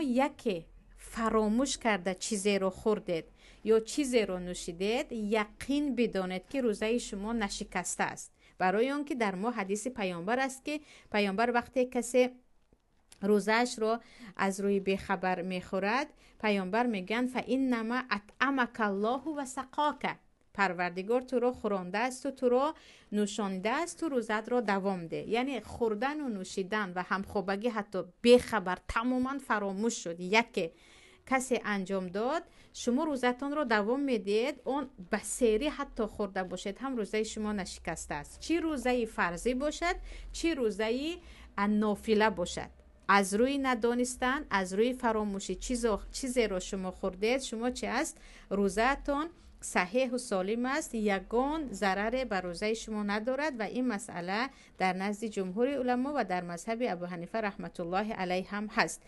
Яке фаромӯш карда чизеро хӯрдед ё чизеро нӯшидед, яқин бидонед, ки рӯзаи шумо нашикастааст, барои он ки дар мо ҳадиси паёмбар аст, ки паёмбар вақте касе рӯзаашро аз рӯи бехабар мехӯрад, паёмбар мегӯянд: "فإنما أطعمك الله وسقاك", Парвардигор туро хӯрондаасту туро нӯшонидааст, ту рӯзатро давом деҳ. Яъне хӯрдану нӯшидан ва ҳамхобагӣ, ҳатто бехабар, тамоман фаромӯш шуд, яке касе анҷом дод, шумо рӯзатонро давом медиҳед. Он ба серӣ ҳатто хӯрда бошед ҳам, рӯзаи шумо нашикастааст, чӣ рӯзаи фарзӣ бошад, чӣ рӯзаи нофила бошад. Аз рӯи надонистан, аз рӯи фаромӯшӣ чизеро шумо хӯрдед, шумо чи аст, рӯзаатон саҳеҳу солим аст, ягон зараре ба рӯзаи шумо надорад. Ва ин масъала дар назди ҷумҳури уламо ва дар мазҳаби Абу Ҳанифа раҳматуллоҳи алайҳ ҳам ҳаст.